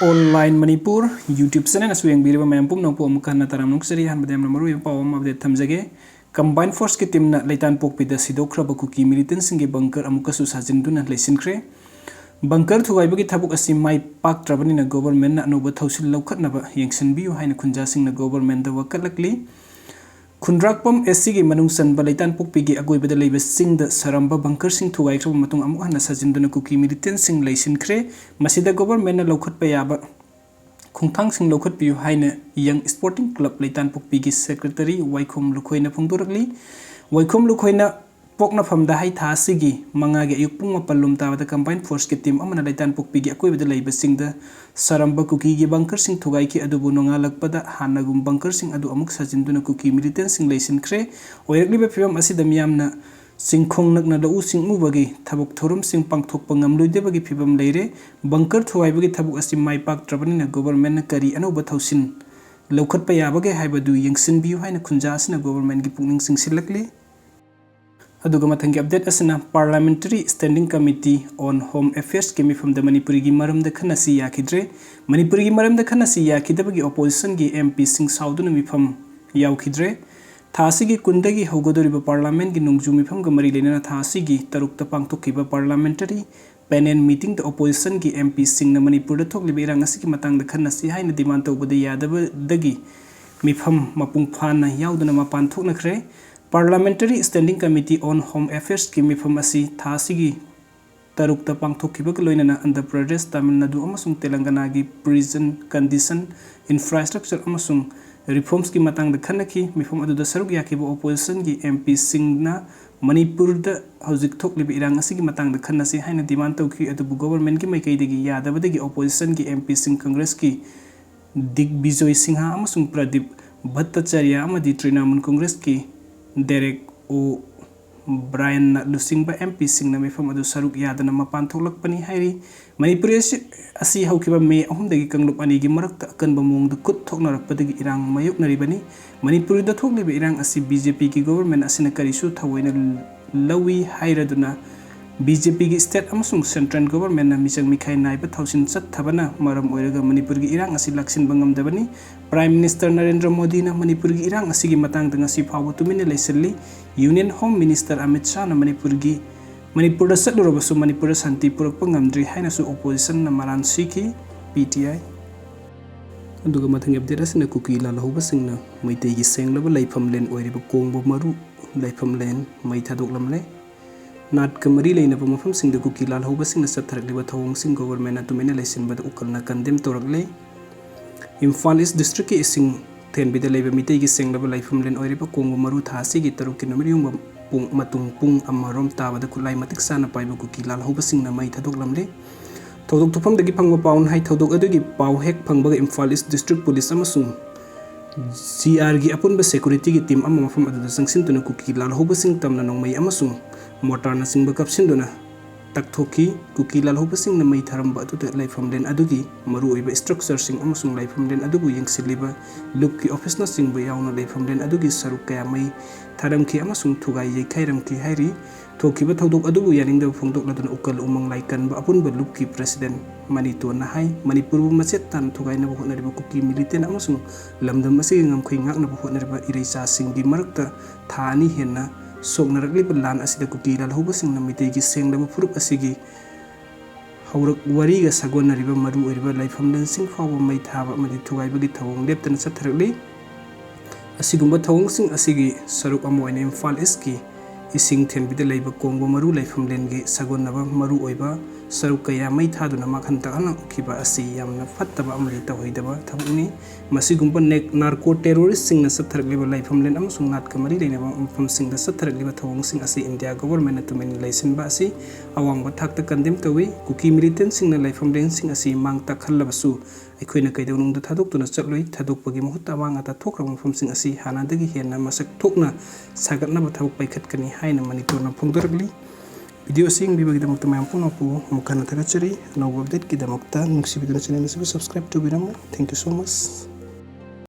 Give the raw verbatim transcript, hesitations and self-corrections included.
Online Manipur YouTube channel ꯑꯁꯤ ꯌꯦꯡꯕꯤꯔꯤꯕ ꯃꯌꯥꯝ ꯄꯨꯝꯅꯃꯛꯄꯨ ꯑꯃꯨꯛꯀ ꯍꯟꯅ ꯇꯔꯥꯝꯅ ꯑꯣꯛꯆꯔꯤ꯫ ꯑꯍꯥꯟꯕꯗ ꯌꯥꯝꯅ ꯃꯔꯨꯑꯣꯏꯕ ꯄꯥꯎ ꯑꯃ update ꯊꯝꯖꯒꯦ꯫ Combined Force ꯀꯤ team ꯅ ꯂꯩꯇꯥꯟꯄꯣꯛꯄꯤꯗ ꯁꯤꯗꯣꯛꯈ꯭ꯔꯕ ꯀꯨꯀꯤ militant ꯁꯤꯡꯒꯤ bunker ꯑꯃꯨꯛꯀꯁꯨ ꯁꯥꯖꯤꯟꯗꯨꯅ ꯂꯩꯁꯤꯟꯈ꯭ꯔꯦ꯫ Bunker ꯊꯨꯒꯥꯏꯕꯒꯤ ꯊꯕꯛ ꯑꯁꯤ ꯃꯥꯏ ꯄꯥꯛꯇ꯭ꯔꯕꯅꯤꯅ government ꯅ ꯑꯅꯧꯕ ꯊꯧꯁꯤꯜ ꯂꯧꯈꯠꯅꯕ ꯌꯦꯡꯁꯤꯟꯕꯤꯌꯨ ꯍꯥꯏꯅ ꯈꯨꯟꯖꯥꯁꯤꯡꯅ government ꯗ ꯋꯥꯀꯠꯂꯛꯂꯤ꯫ ꯈꯨꯟꯗ꯭ꯔꯥꯛꯄꯝ S C ꯒꯤ ꯃꯅꯨꯡ ꯆꯟꯕ ꯂꯩꯇꯥꯟꯄꯣꯛꯄꯤꯒꯤ ꯑꯀꯣꯏꯕꯗ ꯂꯩꯕ ꯆꯤꯡꯗ ꯁꯥꯔꯝꯕ bunker ꯁꯤꯡ ꯊꯨꯒꯥꯏꯈ꯭ꯔꯕ ꯃꯇꯨꯡ ꯑꯃꯨꯛ ꯍꯟꯅ ꯁꯥꯖꯤꯟꯗꯨꯅ ꯀꯨꯀꯤ militant ꯁꯤꯡ ꯂꯩꯁꯤꯟꯈ꯭ꯔꯦ꯫ ꯃꯁꯤꯗ government ꯅ ꯂꯧꯈꯠꯄ ꯌꯥꯕ ꯈꯣꯡꯊꯥꯡꯁꯤꯡ ꯂꯧꯈꯠꯄꯤꯌꯨ ꯍꯥꯏꯅ Young Sporting Club ꯂꯩꯇꯥꯟꯄꯣꯛꯄꯤꯒꯤ secretary ꯋꯥꯏꯈꯣꯝ ꯂꯨꯈꯣꯏꯅ ꯐꯣꯡꯗꯣꯔꯛꯂꯤ꯫ ꯋꯥꯏꯈꯣꯝ ꯂꯨꯈꯣꯏꯅ ꯄꯣꯛꯅꯐꯝꯗ ꯍꯩ ꯊꯥ ꯑꯁꯤꯒꯤ ꯃꯉꯥꯒꯤ ꯑꯌꯨꯛ ꯄꯨꯡ ꯃꯥꯄꯜ ꯂꯣꯝ ꯇꯥꯕꯗ Combined Force ꯀꯤ team ꯑꯃꯅ ꯂꯩꯇꯥꯟꯄꯣꯛꯄꯤꯒꯤ ꯑꯀꯣꯏꯕꯗ ꯂꯩꯕꯁꯤꯡꯗ ꯁꯥꯔꯝꯕ ꯀꯨꯀꯤꯒꯤ bunker ꯁꯤꯡ ꯊꯨꯒꯥꯏꯈꯤ, ꯑꯗꯨꯕꯨ ꯅꯣꯡꯉꯥꯜꯂꯛꯄꯗ ꯍꯥꯟꯅꯒꯨꯝ bunker ꯁꯤꯡ ꯑꯗꯨ ꯑꯃꯨꯛ ꯁꯥꯖꯤꯟꯗꯨꯅ ꯀꯨꯀꯤ militant ꯁꯤꯡ ꯂꯩꯁꯤꯟꯈ꯭ꯔꯦ꯫ ꯑꯣꯏꯔꯛꯂꯤꯕ ꯐꯤꯕꯝ ꯑꯁꯤꯗ ꯃꯤꯌꯥꯝꯅ ꯆꯤꯡꯈꯣꯡ ꯅꯛꯅ ꯂꯧꯎ ꯁꯤꯡꯎꯕꯒꯤ ꯊꯕꯛ ꯊꯧꯔꯝꯁꯤꯡ ꯄꯥꯡꯊꯣꯛꯄ ꯉꯝꯂꯣꯏꯗꯕꯒꯤ ꯐꯤꯕꯝ ꯂꯩꯔꯦ꯫ Bunker ꯊꯨꯒꯥꯏꯕꯒꯤ ꯊꯕꯛ ꯑꯁꯤ ꯃꯥꯏ ꯄꯥꯛꯇ꯭ꯔꯕꯅꯤꯅ government ꯅ ꯀꯔꯤ ꯑꯅꯧꯕ ꯊꯧꯁꯤꯜ ꯂꯧꯈꯠꯄ ꯌꯥꯕꯒꯦ ꯍꯥꯏꯕꯗꯨ ꯌꯦꯡꯁꯤꯟꯕꯤꯌꯨ ꯍꯥꯏꯅ ꯈꯨꯟꯖꯥ ꯑꯁꯤꯅ government ꯀꯤ ꯄꯨꯛꯅꯤꯡ ꯆꯤꯡꯁꯤꯜꯂꯛꯂꯤ꯫ ꯑꯗꯨꯒ ꯃꯊꯪꯒꯤ update ꯑꯁꯤꯅ Parliamentary Standing Committee on Home Affairs ꯀꯤ ꯃꯤꯐꯝꯗ ꯃꯅꯤꯄꯨꯔꯤꯒꯤ ꯃꯔꯝꯗ ꯈꯟꯅꯁꯤ ꯌꯥꯈꯤꯗ꯭ꯔꯦ꯫ ꯃꯅꯤꯄꯨꯔꯤꯒꯤ ꯃꯔꯝꯗ ꯈꯟꯅꯁꯤ ꯌꯥꯈꯤꯗꯕꯒꯤ opposition ꯒꯤ M P ꯁꯤꯡ ꯁꯥꯎꯗꯨꯅ ꯃꯤꯐꯝ ꯌꯥꯎꯈꯤꯗ꯭ꯔꯦ꯫ ꯊꯥ ꯑꯁꯤꯒꯤ ꯀꯨꯟꯗꯒꯤ ꯍꯧꯒꯗꯧꯔꯤꯕ parliament ꯀꯤ ꯅꯣꯡꯖꯨ ꯃꯤꯐꯝꯒ ꯃꯔꯤ ꯂꯩꯅꯅ ꯊꯥ ꯑꯁꯤꯒꯤ ꯇꯔꯨꯛꯇ ꯄꯥꯡꯊꯣꯛꯈꯤꯕ parliamentary panel meeting ꯗ opposition ꯒꯤ M P ꯁꯤꯡꯅ ꯃꯅꯤꯄꯨꯔꯗ ꯊꯣꯛꯂꯤꯕ ꯏꯔꯥꯡ ꯑꯁꯤꯒꯤ ꯃꯇꯥꯡꯗ ꯈꯟꯅꯁꯤ ꯍꯥꯏꯅ demand ꯇꯧꯕꯗ ꯌꯥꯗꯕꯗꯒꯤ ꯃꯤꯐꯝ ꯃꯄꯨꯡ ꯐꯥꯅ ꯌꯥꯎꯗꯅ ꯃꯄꯥꯟ ꯊꯣꯛꯅꯈ꯭ꯔꯦ꯫ Parliamentary Standing Committee on Home Affairs ꯀꯤ ꯃꯤꯐꯝ ꯑꯁꯤ ꯊꯥ ꯑꯁꯤꯒꯤ ꯇꯔꯨꯛꯇ ꯄꯥꯡꯊꯣꯛꯈꯤꯕꯒ ꯂꯣꯏꯅꯅ ꯑꯟꯙ꯭ꯔ ꯄ꯭ꯔꯗꯦꯁ, ꯇꯥꯃꯤꯜ ꯅꯥꯗꯨ ꯑꯃꯁꯨꯡ ꯇꯦꯂꯪꯒꯅꯥꯒꯤ prison condition, infrastructure ꯑꯃꯁꯨꯡ reforms ꯀꯤ ꯃꯇꯥꯡꯗ ꯈꯟꯅꯈꯤ꯫ ꯃꯤꯐꯝ ꯑꯗꯨꯗ ꯁꯔꯨꯛ ꯌꯥꯈꯤꯕ opposition ꯒꯤ M P ꯁꯤꯡꯅ ꯃꯅꯤꯄꯨꯔꯗ ꯍꯧꯖꯤꯛ ꯊꯣꯛꯂꯤꯕ ꯏꯔꯥꯡ ꯑꯁꯤꯒꯤ ꯃꯇꯥꯡꯗ ꯈꯟꯅꯁꯤ ꯍꯥꯏꯅ demand ꯇꯧꯈꯤ, ꯑꯗꯨꯕꯨ government ꯀꯤ ꯃꯥꯏꯀꯩꯗꯒꯤ ꯌꯥꯗꯕꯗꯒꯤ opposition ꯒꯤ M P ꯁꯤꯡ Congress ꯀꯤ ꯗꯤꯒꯕꯤꯖꯣꯏ ꯁꯤꯡꯍ ꯑꯃꯁꯨꯡ ꯄ꯭ꯔꯗꯤꯞ ꯚꯠꯇꯆꯥꯔꯌ ꯑꯃꯗꯤ ꯇ꯭ꯔꯤꯅꯥꯃꯨꯜ Congress ꯀꯤ ꯗꯦꯔꯦꯛ ꯑꯣ ꯕ꯭ꯔꯥꯌꯟꯅ ꯂꯨꯆꯤꯡꯕ M P ꯁꯤꯡꯅ ꯃꯤꯐꯝ ꯑꯗꯨ ꯁꯔꯨꯛ ꯌꯥꯗꯅ ꯃꯄꯥꯟ ꯊꯣꯛꯂꯛꯄꯅꯤ ꯍꯥꯏꯔꯤ꯫ ꯃꯅꯤꯄꯨꯔ ꯑꯁꯤ, ꯑꯁꯤ ꯍꯧꯈꯤꯕ ꯃꯦ ꯑꯍꯨꯝꯗꯒꯤ ꯀꯥꯡꯂꯨꯞ ꯑꯅꯤꯒꯤ ꯃꯔꯛꯇ ꯑꯀꯟꯕ ꯃꯑꯣꯡꯗ ꯈꯨꯠ ꯊꯣꯛꯅꯔꯛꯄꯗꯒꯤ ꯏꯔꯥꯡ ꯃꯥꯌꯣꯛꯅꯔꯤꯕꯅꯤ꯫ ꯃꯅꯤꯄꯨꯔꯗ ꯊꯣꯛꯂꯤꯕ ꯏꯔꯥꯡ ꯑꯁꯤ B J P ꯒꯤ government ꯑꯁꯤꯅ ꯀꯔꯤꯁꯨ ꯊꯑꯣꯏꯅ ꯂꯧꯏ ꯍꯥꯏꯔꯗꯨꯅ ꯕꯤ ꯖꯦ ꯄꯤꯒꯤ state ꯑꯃꯁꯨꯡ central governmentꯅ ꯃꯤꯆꯪ ꯃꯤꯈꯥꯏ ꯅꯥꯏꯕ ꯊꯧꯁꯤꯜ ꯆꯠꯊꯕꯅ ꯃꯔꯝ ꯑꯣꯏꯔꯒ ꯃꯅꯤꯄꯨꯔꯒꯤ ꯏꯔꯥꯡ ꯑꯁꯤ ꯂꯥꯛꯁꯤꯟꯕ ꯉꯝꯗꯕꯅꯤ꯫ Prime Minister ꯅꯔꯦꯟꯗ꯭ꯔ ꯃꯣꯗꯤꯅ ꯃꯅꯤꯄꯨꯔꯒꯤ ꯏꯔꯥꯡ ꯑꯁꯤꯒꯤ ꯃꯇꯥꯡꯗ ꯉꯁꯤ ꯐꯥꯎꯕ ꯇꯨꯃꯤꯟꯅ ꯂꯩꯁꯤꯜꯂꯤ꯫ Union Home Minister ꯑꯃꯤꯠ ꯁꯥꯍꯅ ꯃꯅꯤꯄꯨꯔꯒꯤ, ꯃꯅꯤꯄꯨꯔꯗ ꯆꯠꯂꯨꯔꯕꯁꯨ ꯃꯅꯤꯄꯨꯔꯗ ꯁꯥꯟꯇꯤ ꯄꯨꯔꯛꯄ ꯉꯝꯗ꯭ꯔꯤ ꯍꯥꯏꯅꯁꯨ oppositionꯅ ꯃꯔꯥꯜ ꯁꯤꯈꯤ꯫ ꯄꯤ ꯇꯤ ꯑꯥꯏ꯫ ꯑꯗꯨꯒ ꯃꯊꯪꯒꯤ update ꯑꯁꯤꯅ ꯀꯨꯀꯤ ꯂꯥꯜꯍꯧꯕꯁꯤꯡꯅ ꯃꯩꯇꯩꯒꯤ ꯁꯦꯡꯂꯕ ꯂꯩꯐꯝꯂꯦꯟ ꯑꯣꯏꯔꯤꯕ ꯀꯣꯡꯕ ꯃꯔꯨ ꯂꯩꯐꯝꯂꯦꯟ ꯃꯩ ꯊꯥꯗꯣꯛꯂꯝꯂꯦ꯫ ꯅꯥꯠꯀ ꯃꯔꯤ ꯂꯩꯅꯕ ꯃꯐꯝꯁꯤꯡꯗ ꯀꯨꯀꯤ ꯂꯥꯜꯍꯧꯕꯁꯤꯡꯅ ꯆꯠꯊꯔꯛꯂꯤꯕ ꯊꯧꯑꯣꯡꯁꯤꯡ governmentꯅ ꯇꯨꯃꯤꯟꯅ ꯂꯩꯁꯤꯟꯕꯗ ꯎꯀꯜꯅ condemn ꯇꯧꯔꯛꯂꯦ꯫ ꯏꯝꯐꯥꯜ East districtꯀꯤ ꯏꯁꯤꯡ ꯊꯦꯟꯕꯤꯗ ꯂꯩꯕ ꯃꯤꯇꯩꯒꯤ ꯁꯦꯡꯂꯕ ꯂꯩꯐꯝꯂꯦꯟ ꯑꯣꯏꯔꯤꯕ ꯀꯣꯡꯕ ꯃꯔꯨ ꯊꯥ ꯑꯁꯤꯒꯤ ꯇꯔꯨꯛꯀꯤ ꯅꯨꯃꯤꯠꯌꯨꯡꯕ ꯄꯨꯡ, ꯃꯇꯨꯡ ꯄꯨꯡ ꯑꯃꯔꯣꯝ ꯇꯥꯕꯗ ꯈꯨꯠꯂꯥꯏ ꯃꯇꯤꯛ ꯆꯥꯅ ꯄꯥꯏꯕ ꯀꯨꯀꯤ ꯂꯥꯜꯍꯧꯕꯁꯤꯡꯅ ꯃꯩ ꯊꯥꯗꯣꯛꯂꯝꯂꯦ꯫ ꯊꯧꯗꯣꯛ ꯊꯣꯛꯐꯝꯗꯒꯤ ꯐꯪꯕ ꯄꯥꯎꯅ ꯍꯥꯏ, ꯊꯧꯗꯣꯛ ꯑꯗꯨꯒꯤ ꯄꯥꯎ ꯍꯦꯛ ꯐꯪꯕꯒ ꯏꯝꯐꯥꯜ East district police ꯑꯃꯁꯨꯡ ꯖꯤ ꯑꯥꯔꯒꯤ ꯑꯄꯨꯟꯕ securityꯒꯤ team ꯑꯃ ꯃꯐꯝ ꯑꯗꯨꯗ ꯆꯪꯁꯤꯟꯗꯨꯅ ꯀꯨꯀꯤ ꯂꯥꯜꯍꯧꯕꯁꯤꯡ ꯇꯝꯅ ꯅꯣꯡꯃꯩ ꯑꯃꯁꯨꯡ mortarꯅꯆꯤꯡꯕ ꯀꯥꯞꯁꯤꯟꯗꯨꯅ ꯇꯛꯊꯣꯛꯈꯤ꯫ ꯀꯨꯀꯤ ꯂꯥꯜꯍꯧꯕꯁꯤꯡꯅ ꯃꯩ ꯊꯥꯔꯝꯕ ꯑꯗꯨꯗ ꯂꯩꯐꯝꯂꯦꯟ ꯑꯗꯨꯒꯤ ꯃꯔꯨꯑꯣꯏꯕ structureꯁꯤꯡ ꯑꯃꯁꯨꯡ ꯂꯩꯐꯝꯂꯦꯟ ꯑꯗꯨꯕꯨ ꯌꯦꯡꯁꯤꯜꯂꯤꯕ ꯂꯨꯞꯀꯤ officeꯅꯆꯤꯡꯕ ꯌꯥꯎꯅ ꯂꯩꯐꯝꯂꯦꯟ ꯑꯗꯨꯒꯤ ꯁꯔꯨꯛ ꯀꯌꯥ ꯃꯩ ꯊꯥꯔꯝꯈꯤ ꯑꯃꯁꯨꯡ ꯊꯨꯒꯥꯏ ꯌꯩꯈꯥꯏꯔꯝꯈꯤ ꯍꯥꯏꯔꯤ꯫ ꯊꯣꯛꯈꯤꯕ ꯊꯧꯗꯣꯛ ꯑꯗꯨꯕꯨ ꯌꯥꯅꯤꯡꯗꯕ ꯐꯣꯡꯗꯣꯛꯂꯗꯨꯅ ꯎꯀꯜ ꯎꯃꯪ ꯂꯥꯏ ꯀꯟꯕ ꯑꯄꯨꯟꯕ ꯂꯨꯞꯀꯤ president ꯃꯅꯤꯇꯣꯟꯅ ꯍꯥꯏ, ꯃꯅꯤꯄꯨꯔꯕꯨ ꯃꯆꯦꯠ ꯇꯥꯅ ꯊꯨꯒꯥꯏꯅꯕ ꯍꯣꯠꯅꯔꯤꯕ ꯀꯨꯀꯤ militant ꯑꯃꯁꯨꯡ ꯂꯝꯗꯝ ꯑꯁꯤꯒꯤ ꯉꯝꯈꯩ ꯉꯥꯛꯅꯕ ꯍꯣꯠꯅꯔꯤꯕ ꯏꯔꯩꯆꯥꯁꯤꯡꯒꯤ ꯃꯔꯛꯇ ꯊꯥ ꯑꯅꯤ ꯍꯦꯟꯅ ꯁꯣꯛꯅꯔꯛꯂꯤꯕ ꯂꯥꯟ ꯑꯁꯤꯗ ꯀꯨꯀꯤ ꯂꯥꯜꯍꯧꯕꯁꯤꯡꯅ ꯃꯩꯇꯩꯒꯤ ꯁꯦꯡꯂꯕ ꯐꯨꯔꯨꯞ ꯑꯁꯤꯒꯤ ꯍꯧꯔꯛ ꯋꯥꯔꯤꯒ ꯁꯥꯒꯣꯟꯅꯔꯤꯕ ꯃꯔꯨ ꯑꯣꯏꯔꯤꯕ ꯂꯩꯐꯝꯂꯦꯟꯁꯤꯡ ꯐꯥꯎꯕ ꯃꯩ ꯊꯥꯕ ꯑꯃꯗꯤ ꯊꯨꯒꯥꯏꯕꯒꯤ ꯊꯧꯑꯣꯡ ꯂꯦꯞꯇꯅ ꯆꯠꯊꯔꯛꯂꯤ꯫ ꯑꯁꯤꯒꯨꯝꯕ ꯊꯧꯑꯣꯡꯁꯤꯡ ꯑꯁꯤꯒꯤ ꯁꯔꯨꯛ ꯑꯃ ꯑꯣꯏꯅ ꯏꯝꯐꯥꯜ Eastꯀꯤ ꯏꯁꯤꯡ ꯊꯦꯟꯕꯤꯗ ꯂꯩꯕ ꯀꯣꯡꯕ ꯃꯔꯨ ꯂꯩꯐꯝꯂꯦꯟꯒꯤ ꯁꯥꯒꯣꯟꯅꯕ ꯃꯔꯨ ꯑꯣꯏꯕ ꯁꯔꯨꯛ ꯀꯌꯥ ꯃꯩ ꯊꯥꯗꯨꯅ ꯃꯥꯡꯍꯟ ꯇꯥꯛꯍꯟꯈꯤꯕ ꯑꯁꯤ ꯌꯥꯝꯅ ꯐꯠꯇꯕ ꯑꯃꯗꯤ ꯇꯧꯍꯩꯗꯕ ꯊꯕꯛꯅꯤ꯫ ꯃꯁꯤꯒꯨꯝꯕ ꯅꯦꯛ-, narco terroristꯁꯤꯡꯅ ꯆꯠꯊꯔꯛꯂꯤꯕ ꯂꯩꯐꯝꯂꯦꯟ ꯑꯃꯁꯨꯡ ꯅꯥꯠꯀ ꯃꯔꯤ ꯂꯩꯅꯕ ꯃꯐꯝꯁꯤꯡꯗ ꯆꯠꯊꯔꯛꯂꯤꯕ ꯊꯧꯑꯣꯡꯁꯤꯡ ꯑꯁꯤ ꯏꯟꯗꯤꯌꯥ governmentꯅ ꯇꯨꯃꯤꯟꯅ ꯂꯩꯁꯤꯟꯕ ꯑꯁꯤ ꯑꯋꯥꯡꯕ ꯊꯥꯛꯇ condemn ꯇꯧꯏ꯫ ꯀꯨꯀꯤ militantꯁꯤꯡꯅ ꯂꯩꯐꯝꯂꯦꯟꯁꯤꯡ ꯑꯁꯤ ꯃꯥꯡ ꯇꯥꯛꯍꯜꯂꯕꯁꯨ ꯑꯩꯈꯣꯏꯅ ꯀꯩꯗꯧꯅꯨꯡꯗ ꯊꯥꯗꯣꯛꯇꯨꯅ ꯆꯠꯂꯣꯏ꯫ ꯊꯥꯗꯣꯛꯄꯒꯤ ꯃꯍꯨꯠꯇ ꯑꯃꯥꯡ ꯑꯇꯥ ꯊꯣꯛꯈ꯭ꯔꯕ ꯃꯐꯝꯁꯤꯡ ꯑꯁꯤ ꯍꯥꯟꯅꯗꯒꯤ ꯍꯦꯟꯅ ꯃꯁꯛ ꯊꯣꯛꯅ ꯁꯥꯒꯠꯅꯕ ꯊꯕꯛ ꯄꯥꯏꯈꯠꯀꯅꯤ ꯍꯥꯏꯅ ꯃꯅꯤꯄꯨꯔꯅ ꯐꯣꯡꯗꯣꯔꯛꯂꯤ꯫ Video ꯑꯁꯤ ꯌꯦꯡꯕꯤꯕꯒꯤꯗꯃꯛꯇ ꯃꯌꯥꯝ ꯄꯨꯝꯅꯃꯛꯄꯨ ꯑꯃꯨꯛ ꯍꯟꯅ ꯊꯥꯒꯠꯆꯔꯤ꯫ ꯑꯅꯧꯕ updateꯀꯤꯗꯃꯛꯇ ꯅꯨꯡꯁꯤꯕꯤꯗꯨꯅ channel ꯑꯁꯤꯕꯨ subscribe ꯇꯧꯕꯤꯔꯝꯃꯨ꯫ Thank you so much꯫